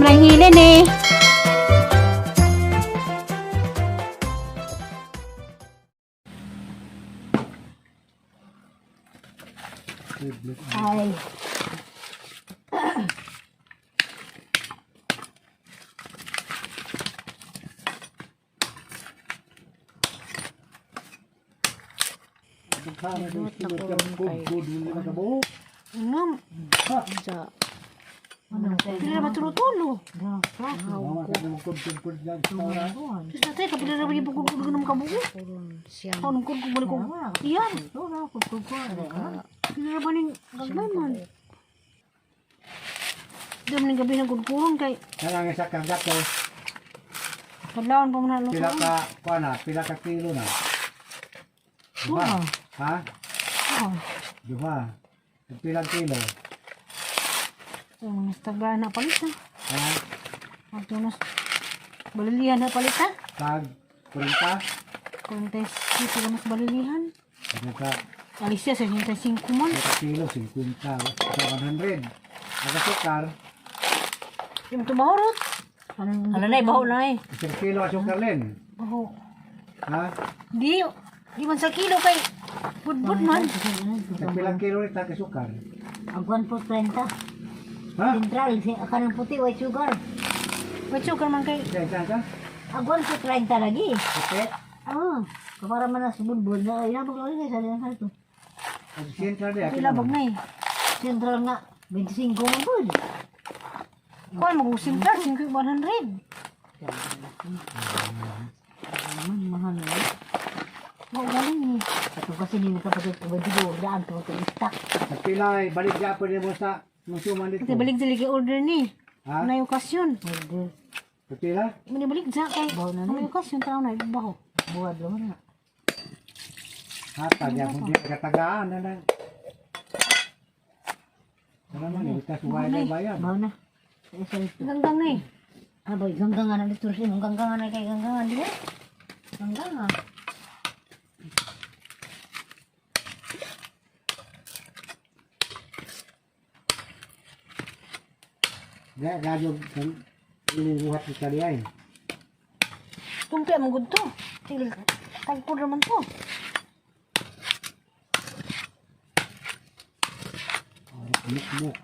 Sobrang hilin eh. Ay. Ano? Pila ba tulo-tulo? Diyos natin, kapila na ba yung pagkukog ng kabuo? Anong kugkog ba ko? Iyan. Pila na ba ning gagmay man? Di man ning gabi ng kugkuhan kay Kanang isa ka gato, kadlawon pa man na pila luto. ka kuan na, pila ka kilo na. Duha. Ha? Duha. Pilang kilo? Ang nastagbahan na palit ha. Ha? Ang tunos. Balilihan na palit ha. Tag 40? Kontes, dito ka mas balilihan. Ano ka? Alicia, sa 65 man. Pila ka kilo, 50. Sa 100. Ang asukar, Yung tumahurot. Ano na eh, baho na eh. 1 kilo asukar rin. Baho. Ha? Di, di man sa kilo kay budbud man. Tag pilang kilo rin tag asukar. Ang 1.30. Ha? Central, kanang puti, white sugar. May sugar man kay Isa, isa, isa? Ang 1.30 lagi. Okay. Ah, kapara man na sa budbud na inabog lagi kay sa diyan sa ito. Ang sentral niya. ilabag na eh. Central nga 25 man gud. Kuan mag sentral 100. Man mahal na. Mo galing eh. Ato kasi ni nakapagod ko ba daan to to stock. Tag pila ay balik gyapon nimo sa musuman dito. Kasi balik dili kay order ni. Ha? Na okasyon. Order Tag pila? Mani balik sa kay Baho na may okasyon tao na baho. buwad lang na. Hatag yapon di katagaan na lang. Ano man, itas wala bayan. Bawo na. Isa ito. Ganggang na eh. Ah, boy, ganggangan na dito siya. Ganggangan na kay ganggangan di ba? Ganggangan. Di, radyo, inibuhat ni Kaliay. Tumpi ang gud to. Tigil tagpod naman to. Mukmuk.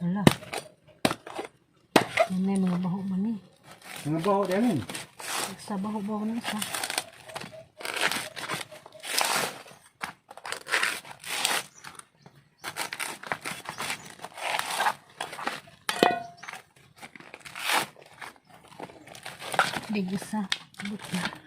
Hala. Yan na yung mga baho man eh. Mga baho din. Sa baho-baho na isa. Dig isa. Abot na.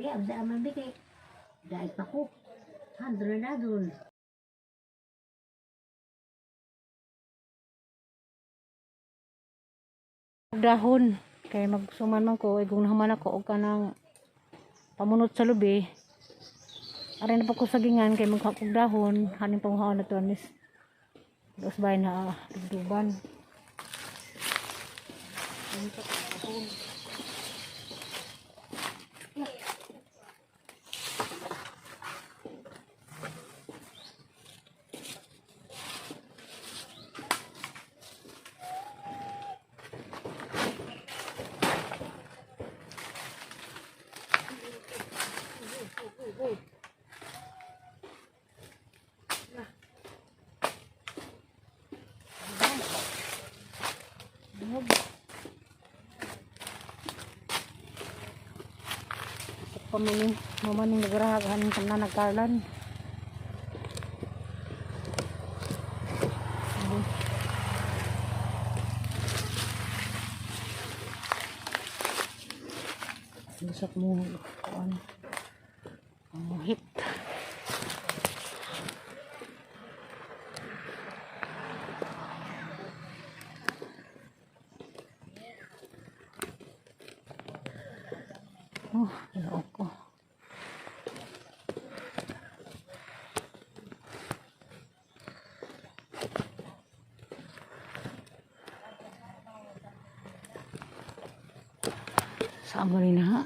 Ya, sa aman bigay. Dahil pa ko. Handro na dun. Dahon. Kay magsuman man ko, igong nahuman ako og kanang pamunot sa lubi. Aray na pa ko sagingan kay magkakog dahon, haning panguhaon na to anis. Dos bay na dugduban. Nyog. Pamaning, mamaning nagrahag haning tanan nagkarlan. Lusot mo kuan. Muhit. Oh, loob ko. Saan mo rin ha?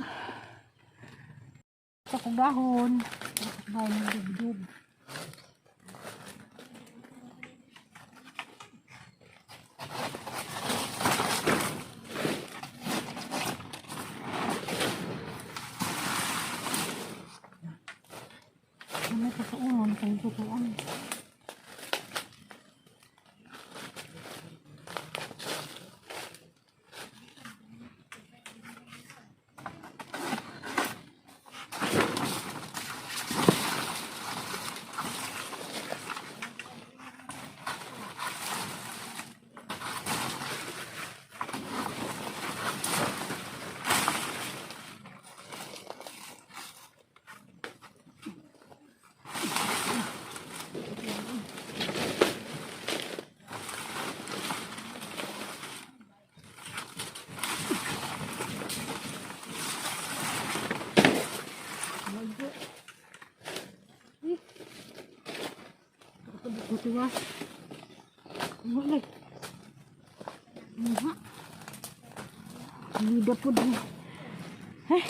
Sa kong dahon. Dahon ng dubdub. Ano pa sa unon? Kung tutuan. Matiwas. Wala. Muha. Lida po din. Eh.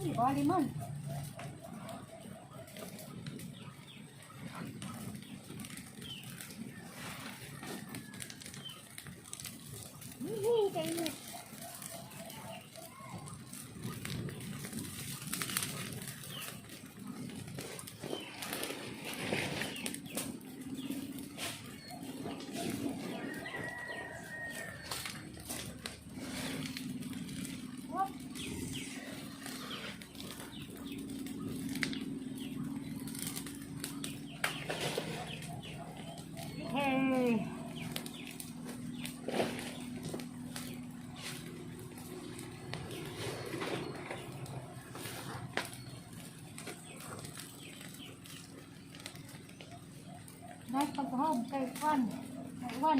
Uy, bali man. Hihi, kayo. Hey. Nice pagkuhog kay Juan. Kay Juan.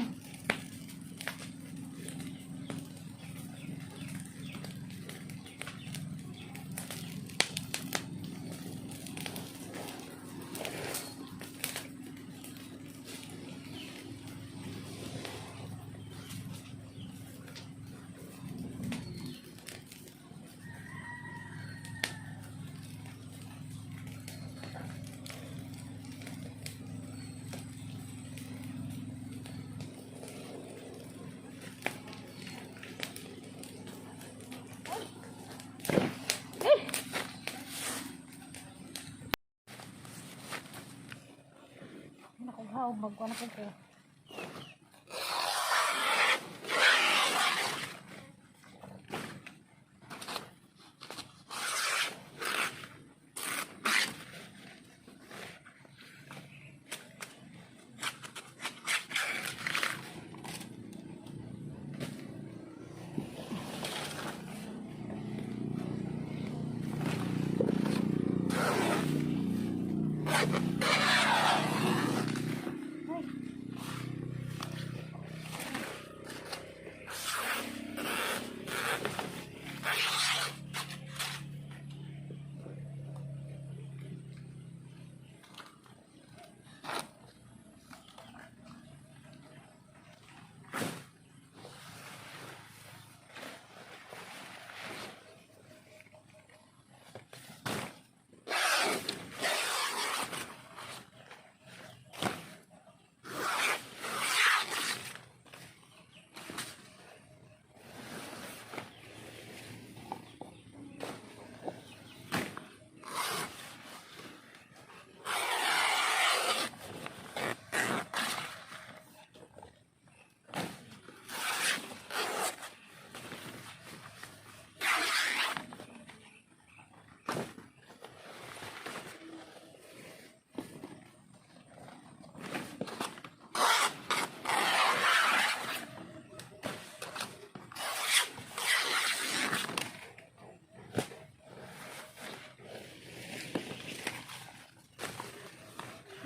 Haog magkuan na ko.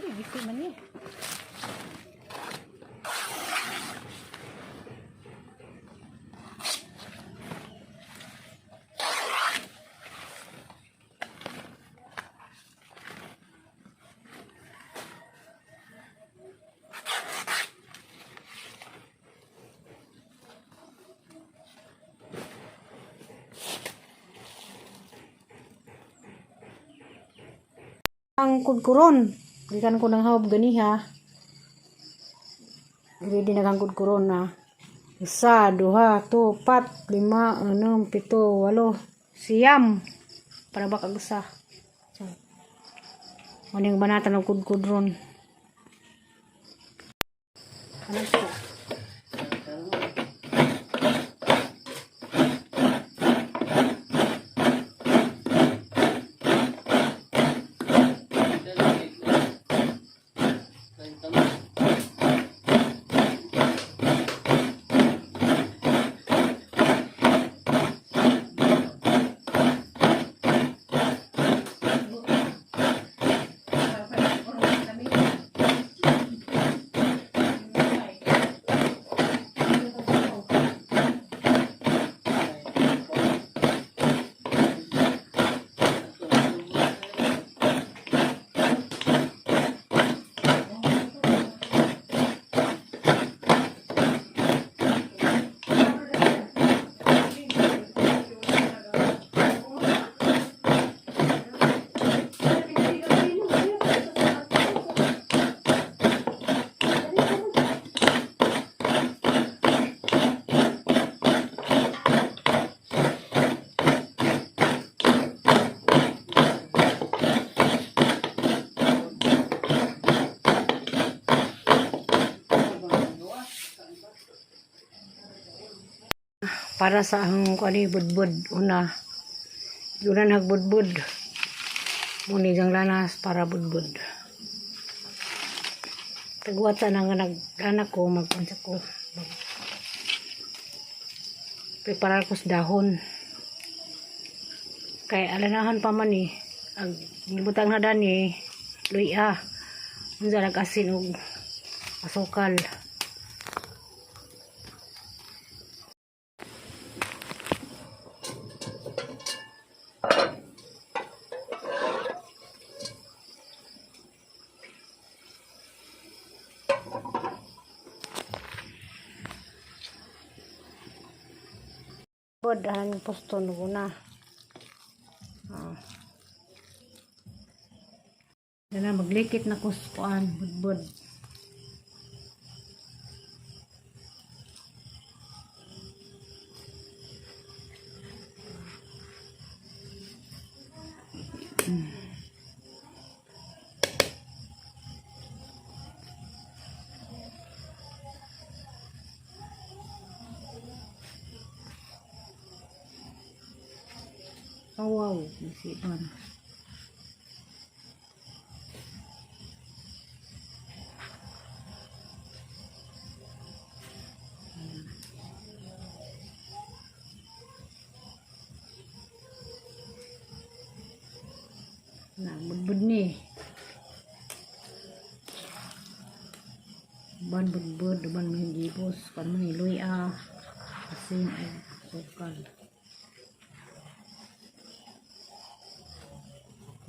Uy, bisi man ni. Ang kudkuron. Gikan ko ng hawb ganiha. Ready na kang kudkuron na. Isa, duha, tupat, lima, enam, pito, walo, siyam. Para ba kag usa? So, muning banatan og kudkudron. Ano siya? Para sa ang kuan budbud una. Una nagbudbud. Muni gang lanas para budbud. Tagwat sa nang nag-anak ko magkunsa ko. Mag preparar ko sa dahon. Kay alanahan pa man eh. Ang gibutang na dani luya. Unsa nag-asin og asukal. Bod ang posto no na. Ah. Dala maglikit na ko sa kuan, budbud. Wow, isipan. Na, budbud ni. Ban budbud, ban mahigipos, kan mahiloy ah. Asin ay sukal.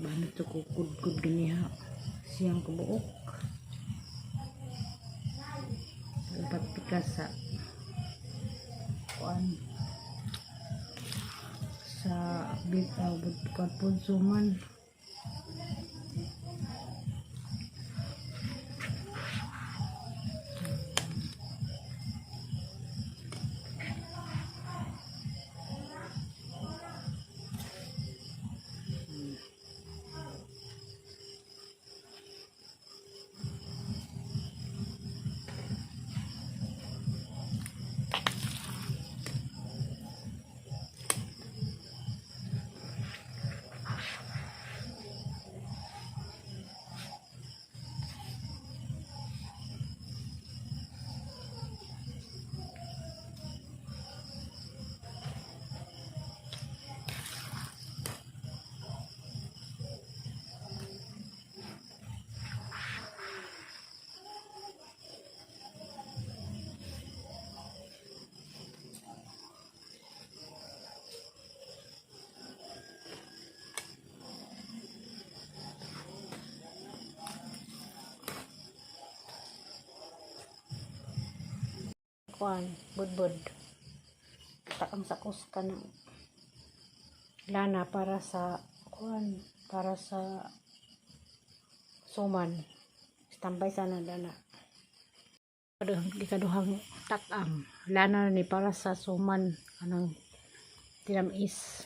Ban ito kukudkud ganiha. Siyang kabuok. Dapat pikas sa kuan sa bit budbud punsuman. Kuan budbud takang sakos ka ng lana para sa kuan, para sa suman. Standby sana lana. Ikaduhang takang lana ni para sa suman anang tinamis.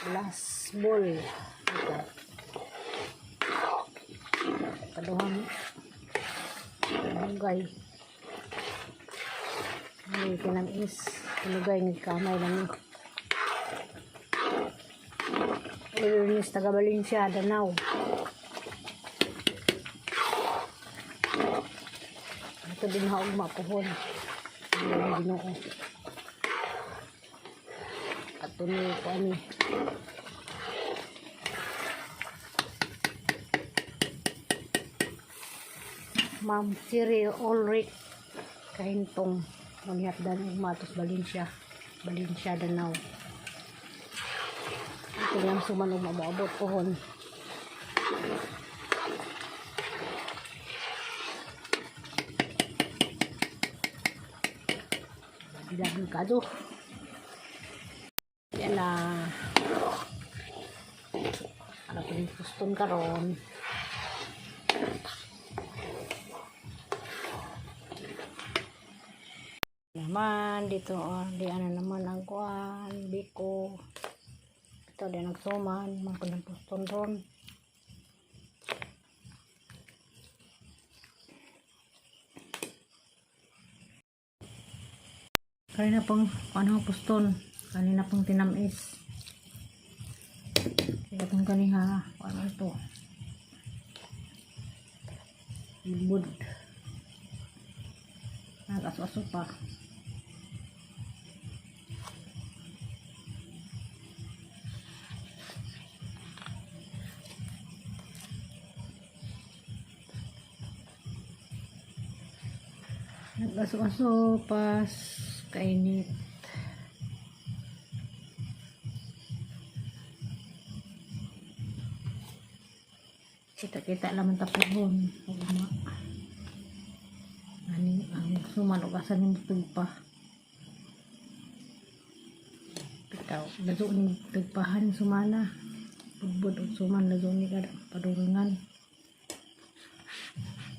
Last ball ito, kaduhang malunggay. Ay, tinamis. Malunggay ng kamay lang ni. Ernest taga Valencia, Danau. Ito din haog mapuhon. Ang Ginoo. Ato ni ko ani. Ma'am Siri Ulrich Kahintong manghihapdan og Matos Valencia, Valencia, Danau. Ito lang suman og mamoabot pohon. Bilang kado. Yan na. Ano ko yung kuston karon. Naman dito, oh, di ano naman ang kuan biko ito di nagsuman man ko ng puston ron. Kanina pong ano puston, kanina pong tinamis. Kaya itong kaniha ano ito, ibud nag-aso-aso pa. Nag-aso-aso pas kainit. Kita-kita laman tapuhon. Ugma. Ani ang suman og asa ning tugpa. Bitaw, lazo ni tugpahan sumana. Budbud og suman lazo ni kada padungan.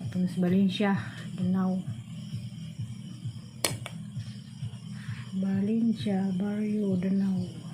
Atong sa Valencia, Danau. Valencia, Barrio, Danau.